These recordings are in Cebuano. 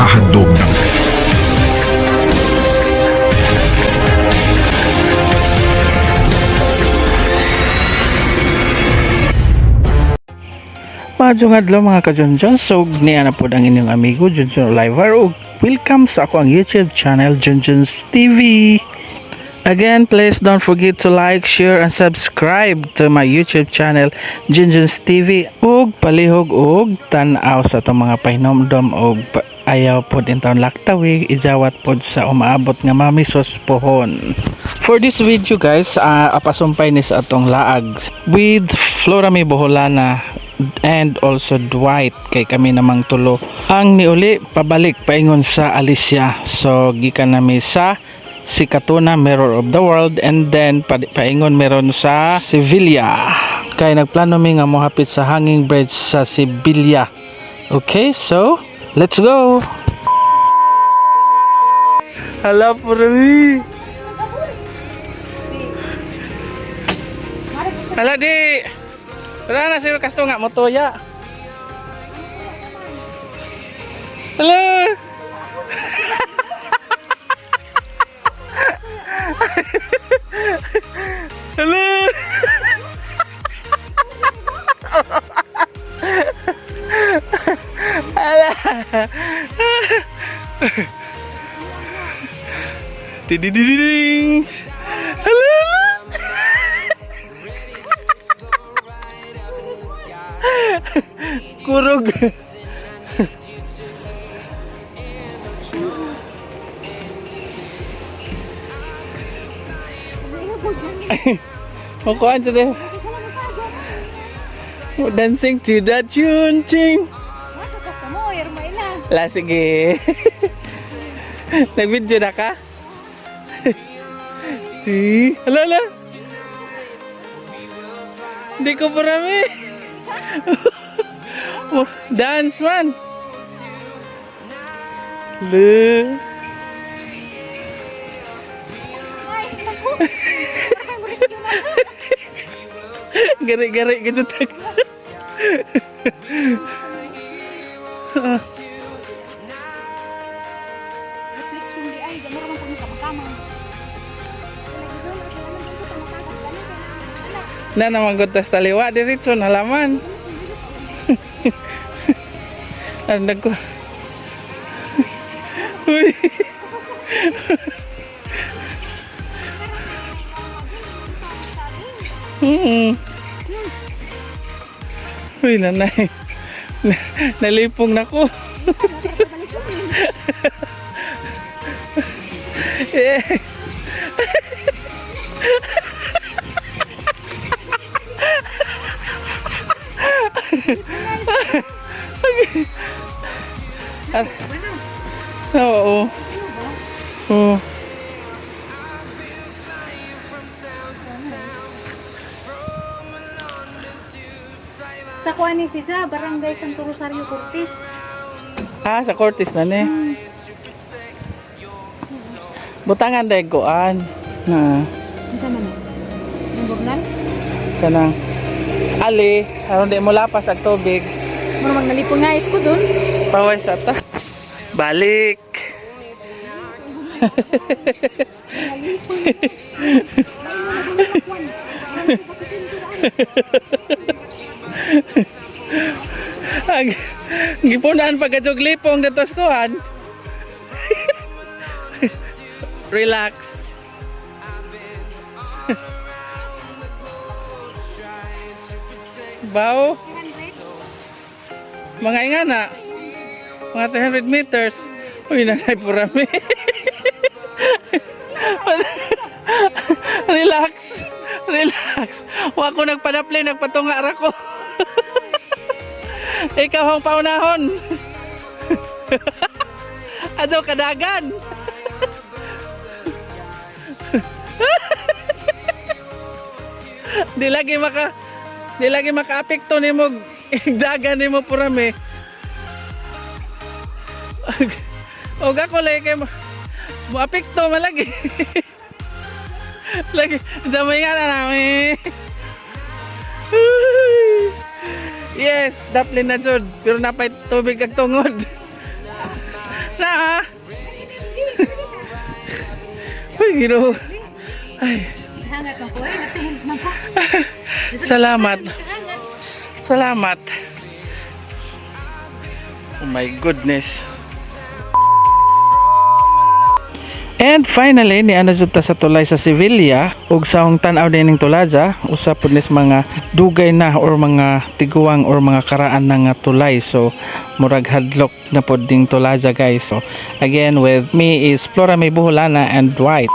Naghahandog ng Maayong adlaw, mga ka-Junjun. So niya na po ang inyong amigo Junjun Oliver ug welcome sa ako ang YouTube channel, Junjun's TV. Again, please don't forget to like, share and subscribe to my YouTube channel, Junjun's TV, ug palihog og tan-aw sa atong mga pahinomdom ug ayaw pod intawon laktawi, ijawat pod sa umaabot nga mamisos pohon. For this video, guys, apasumpay ni sa atong laag with Florami Boholana and also Dwight kay kami namang tulo ang niuli pabalik paingon sa Alicia. So gikan nami sa Sikatuna, Mirror of the World, and then paingon meron sa Sevilla. Kay nagplano mi nga mohapit sa hanging bridge sa Sevilla. Okay, so let's go. Hala, Purami. Hala di. Wala na siguro kasto nga motoya. Hello. Hello. Hala. Didididing. Hello. Kurog. Makuhaan sa tayo. Dancing to the tune, ching. La, sige. Nag-video na ka? Si, hala, hala. Hindi ko parami. Oh, dance man. Le. Gari-gari gitu tag. Reflection di ay, mura man pag kamang. Na naman tas taliwa diretso na halaman. Ang ko. Uy. Uy, nanay. Nalipong na ko. Eh. Oo. Oo. Sa kuan ni siya, Barangay Santo Rosario, Cortes. Ah, sa Cortes na ni. Butangan dahil kuan. Na, Unsa man? Yung burnal? Kanang ali, aron di mo lapas ang tubig. Mura mag nalipong nga ko dun. Paway sa ta. Balik. Ang gipunan pagkajog lipong datos kuan. Relax. Baw. Mga ingana. Mga 300 meters. Uy, nanay purami. Relax. Relax. Wa ko nagpadapli, nagpatunga ra ko. Ikaw ang paunahon. Ado kadagan. Di lagi makaapekto nimo dagan nimo purami. Og ako lagi kay mo apekto man lagi. Lagi damay nga na namin. Yes, daplin na jud, pero napay tubig ag tungod. Ay, Hangat man ko ay, natihils man ko. Salamat. Hangat. Salamat. Oh my goodness. And finally, ni ana jud ta sa tulay sa Sevilla ug sa akong tan-aw dining tulaja, usa pud nis mga dugay na or mga tiguang or mga karaan na nga tulay. So murag hadlok na pod ding tulaja, guys. So again, with me is Flora May Buholana and Dwight.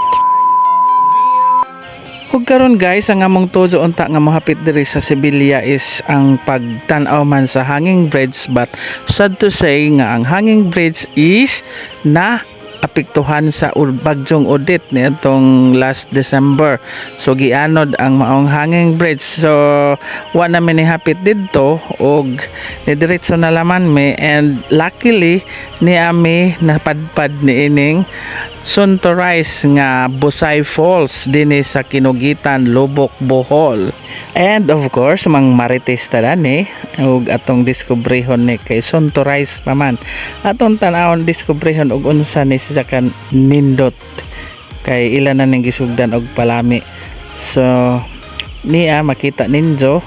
Ug karon, guys, ang among tuyo unta nga mohapit diri sa Sevilla is ang pagtan-aw man sa hanging bridge, but sad to say nga ang hanging bridge is na apektuhan sa bagyong Odette niadtong last December. So gianod ang maong hanging bridge. So wa na mi nihapit didto og nidiretso na laman mi, and luckily ni ami napadpad niining soon to rise nga Busay Falls dinhi sa Kinoguitan, Loboc, Bohol. And of course, mang marites ta ni ug atong diskubrehon ni kay soon to rise pa man. Atong tan-awon, diskubrehon og unsa ni siya ka nindot kay ila na ning gisugdan og palami. So niya makita ninyo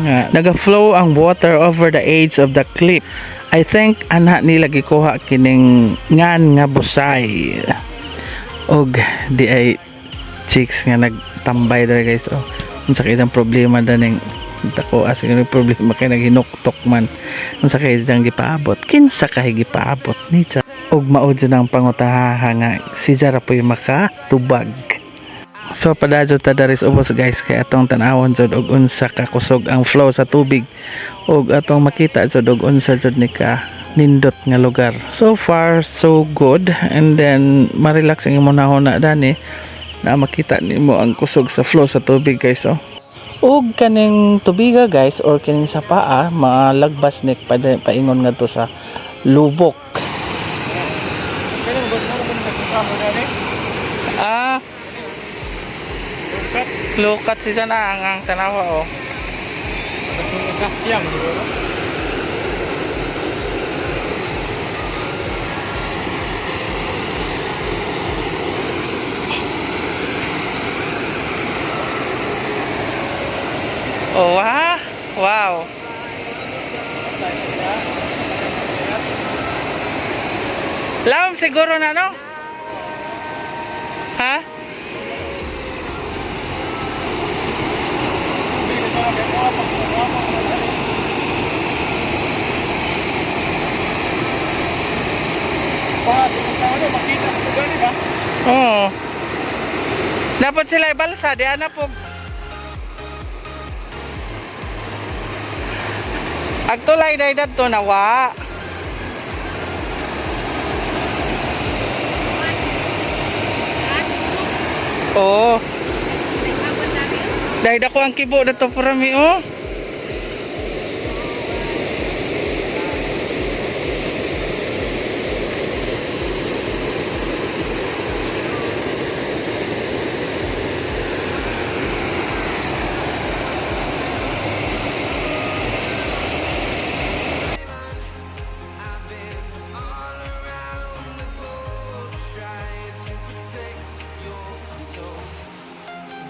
nga naga-flow ang water over the edge of the cliff. I think ana nila gikuha kining ngan nga Busay. Og di ay chicks nga nagtambay dere, guys, oh. Unsa kay ang problema daning dako as yung problema kay naghinuktok man? Unsa kay diyang gipaabot? Kinsa kay gipaabot ni siya? Og mao jud ang pangutaha nga si Jara po'y makatubag. So padayon ta diri sa ubos, guys, kay atong tan-awon jud og unsa ka kusog ang flow sa tubig ug atong makita jud og unsa jud ni ka nindot nga lugar. So far so good, and then ma-relax ang imong hunahuna dani na makita nimo ang kusog sa flow sa tubig, guys, oh. Ug kaning tubiga, guys, or kining sa paa malagbas ni paingon ngadto sa lubok. Ah, lukat siya na ang tanawa, oh. Kasiyang, siguro. Oh, wow. Wow. Lam siguro na, no? Ha? Makita sa gani ba? Oo. Dapat sila ibalsa, di ana po. Agtulay day dadto nawa. Oo. Dahil dako ang kibo na to mi, oh. I've been all around the globe trying to protect your soul.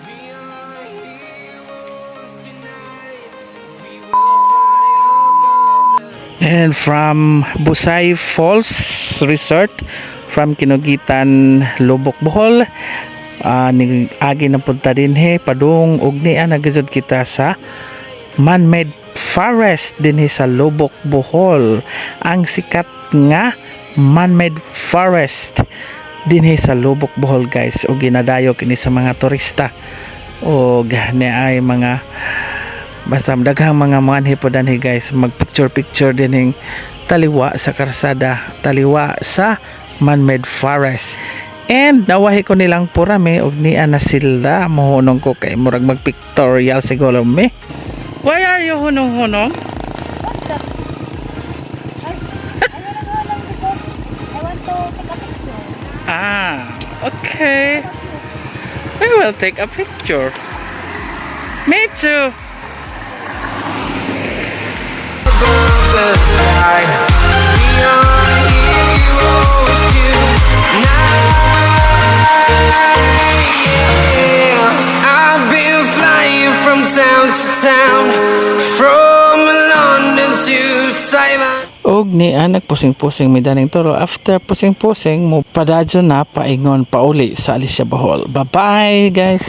We are heroes tonight. We will fly above the And from Busay Falls Resort from Kinoguitan, Loboc, Bohol, ni agi na punta dinhe padung og niya nagajud kita sa man-made forest dinhi sa Loboc, Bohol, ang sikat nga man-made forest dinhi sa Loboc, Bohol, guys, ug ginadayo kini sa mga turista og ni ay mga basta daghang mga manhi po danhi, guys, mag picture picture dinhing taliwa sa karsada, taliwa sa man-made forest. And nawahi ko nilang purame og niya na sila mohunong ko kay murag mag pictorial siguro me. Why are you hunong-hunong? What the? Ay, I wanna go lang because I want to take a picture. Ah, okay. We will take a picture. Me too. Above the sky. We are heroes tonight. town, from London to Taiwan. Og niya nagpusing-pusing mi daning turo. After pusing-pusing mo padadyo na paingon pauli sa Alicia, Bohol. Bye-bye, guys.